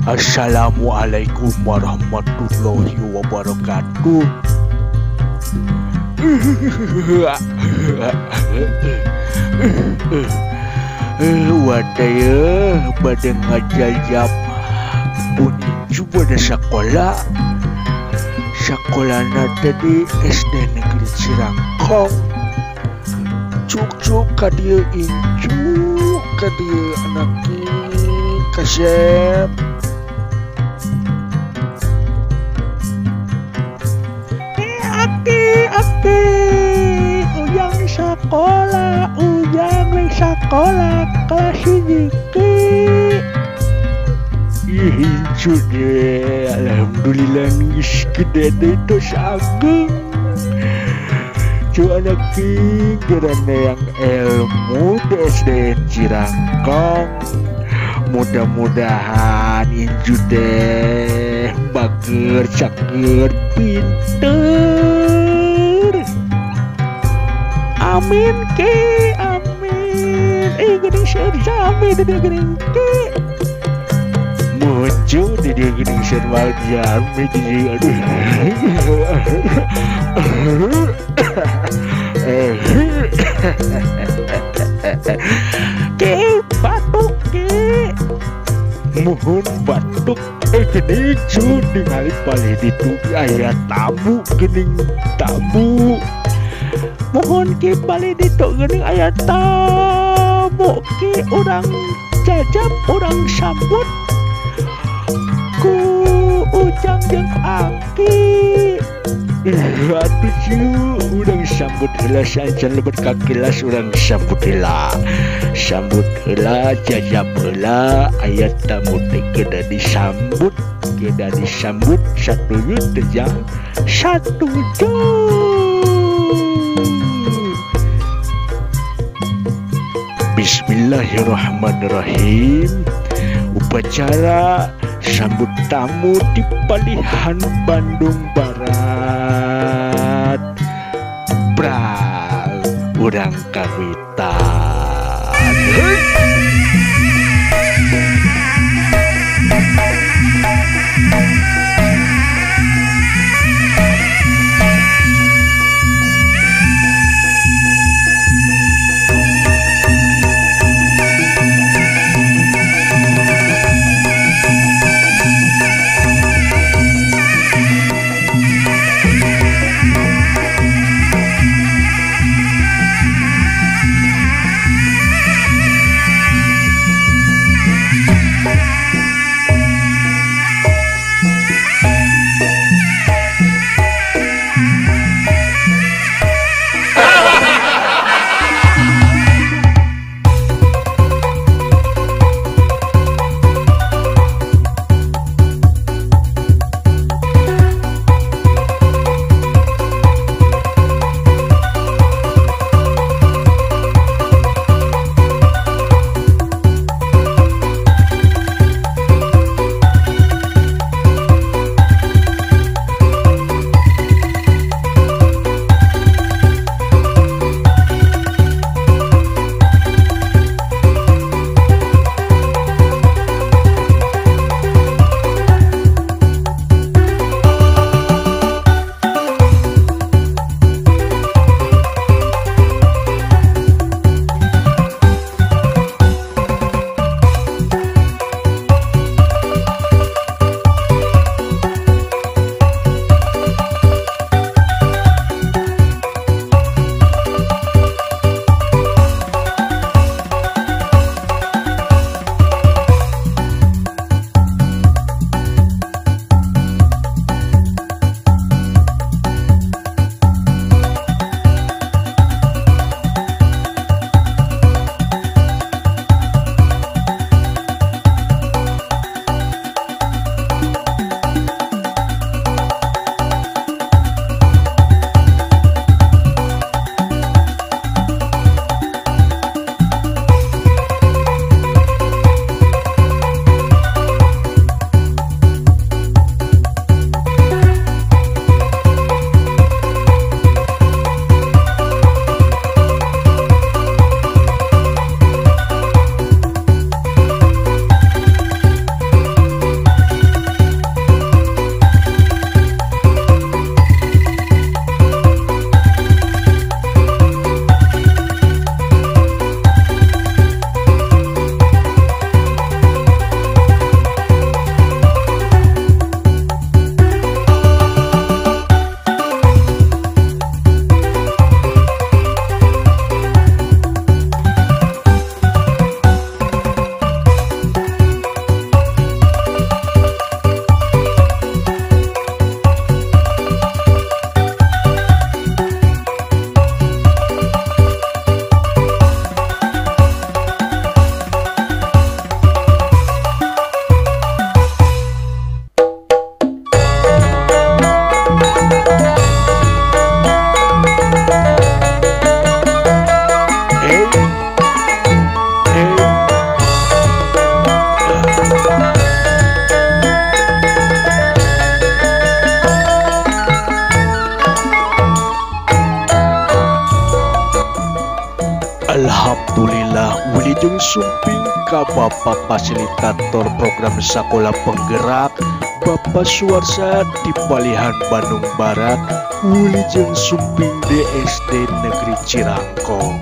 Assalamualaikum warahmatullahi wabarakatuh. Wadaya bade ngajajab pun incu pada sekolah. Sekolahna tadi SD Negeri Cirangkong. Cuk-cuk ka dieu incu ka dieu anak kasep. Aki ujang sekolah, ujang sekolah kelas 1 ki. Ih incu deh, alhamdulillah geus gede deui tos ageng. Cu anak geurana yang ilmu di SDN Cirangkong. Mudah-mudahan incu deh bager cager pinter. Amin ki, amin. Geuning seueur jami di dieu geuning ki. Muncul di dieu geuning seueur jami di dieu. Aduh. Ki batuk ki. Muhun batuk. Geuning cu ningali palih ditu aya tamu geuning tamu. Mohon ki balik ditu geuning aya tamu ki, urang jajab urang sambut ku ujang jeung aki. Atuh cu urang sambut heula saacan lebet ka kelas, urang sambut heula. Sambut heula, jajab heula, aya tamu teh kedah disambut, kedah disambut satuju teh jang satuju. Bismillahirrahmanirrahim. Upacara sambut tamu di Palihan Bandung Barat. Brang urang kawitan. Sumping ka Bapak Fasilitator Program Sekolah Penggerak Bapak Suwarsa di Palihan Bandung Barat Wilujeng Sumping di SD Negeri Cirangkong.